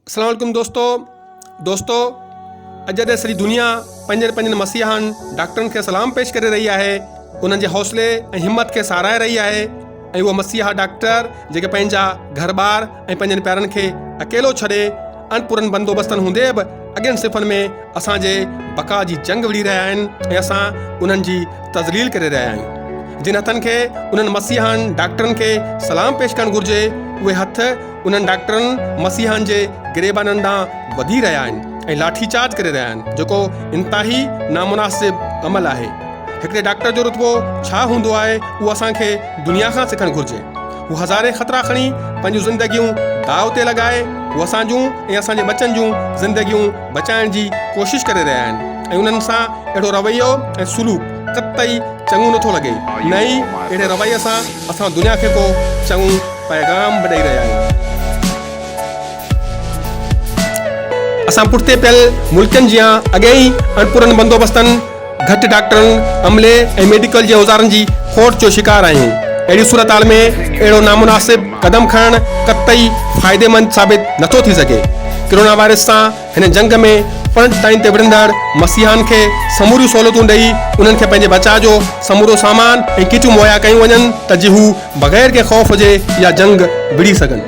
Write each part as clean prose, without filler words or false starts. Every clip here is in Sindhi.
السلام عليڪم دوستو دوستو اڄ جڏهن سڄي دنيا پنهنجن پنهنجن مسيحائن ڊاڪٽرن کي سلام پيش ڪري رهي آهي انهن جي حوصلي ۽ همت کي ساراهي رهي آهي ۽ اهي مسيحا ڊاڪٽر جيڪي پنهنجا گهر ٻار ۽ پنهنجن پيارن کي اڪيلو ڇڏي اڻپورن بندوبستن هوندي به اڳين صفن ۾ اسان جي بقا جي جنگ وڙهي رهيا آهن ۽ اسان انهن جي تذليل ڪري رهيا آهيون. جن هٿن کي انهن مسيحائن ڊاڪٽرن کي سلام پيش ڪرڻ گهرجي، اهي هٿ انهن ڊاڪٽرن مسيحائن جي گريبانن ڏانهن وڌي رهيا آهن ۽ لاٺي چارج ڪري رهيا آهن، جيڪو انتهائي نامناسب عمل آهي. هڪڙي ڊاڪٽر جو رتبو ڇا هوندو آهي، اهو اسان کي دنيا کان سکڻ گهرجي. هو هزارين خطرا کڻي پنهنجون زندگيون داء تي لڳائي، هو اسان جون ۽ اسان جي ٻچن جون زندگيون بچائڻ جي ڪوشش ڪري رهيا آهن ۽ انهن سان اهڙو رويو ۽ سلوڪ قطعي چڱو نٿو لڳي، نه ئي اهڙي رويي سان اسان دنيا کي ڪو چڱو پيغام به ڏئي رهيا آهيون. اسان پٺتي پيل ملڪن جيان اڳي ئي اڻپورن بندوبستن، گهٽ ڊاڪٽرن، عملي ۽ ميڊيڪل جي اوزارن جي کوٽ جو شڪار آهيون. اهڙي صورتحال ۾ اهڙو نامناسب قدم کڻڻ قطعي فائديمند ثابت نٿو ٿي سگهي. ڪرونا وائرس سان هن جنگ ۾ فرنٽ لائين تي وڙهندڙ مسيحائن کي سموريون سهولتون ڏئي انهن کي پنهنجي بچاء جو سمورو سامان ۽ ڪٽيون مهيا ڪيون وڃن ته جي هو بغير ڪنهن خوف جي اها جنگ وڙهي سگهن.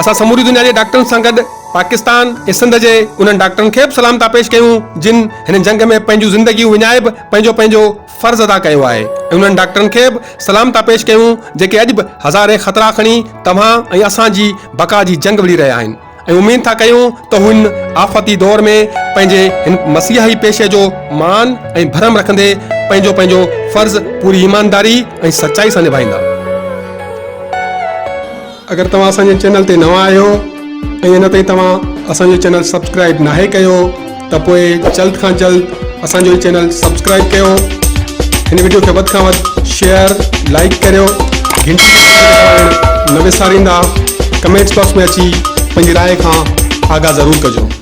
اسان سموري دنيا جي ڊاڪٽرن سان گڏ پاڪستان ۽ سنڌ جي انهن ڊاڪٽرن کي به سلام ٿا پيش ڪيون جن هن جنگ ۾ پنهنجون زندگيون وڃائي به پنهنجو پنهنجو فرض ادا ڪيو آهي ۽ انهن ڊاڪٽرن کي به سلام ٿا پيش ڪيون جيڪي اڄ به هزارين خطرا کڻي توهان ۽ اسان جي بقا جي جنگ وڙهي رهيا آهن ۽ اميد ٿا ڪيون ته هو هن آفتي دور ۾ پنهنجي هن مسيحائي پيشي جو مان ۽ ڀرم رکندي پنهنجو پنهنجو فرض پوري ايمانداري ۽ سچائي سان نڀائيندا. اگر توهان اسان جي چينل تي نوان آهيو ۽ اڃا تائين توهان اسان جو چينل سبسڪرائب ناهي ڪيو ته پوء جلد کان جلد اسان جو هي چينل سبسڪرائب ڪيو هن وڊيو کي وڌ کان وڌ شيئر لائڪ ڪريو گهنٽي کي دٻائڻ نه وساريندا ڪمينٽس باڪس ۾ اچي پنهنجي راء کان آگاهه ضرور ڪجو.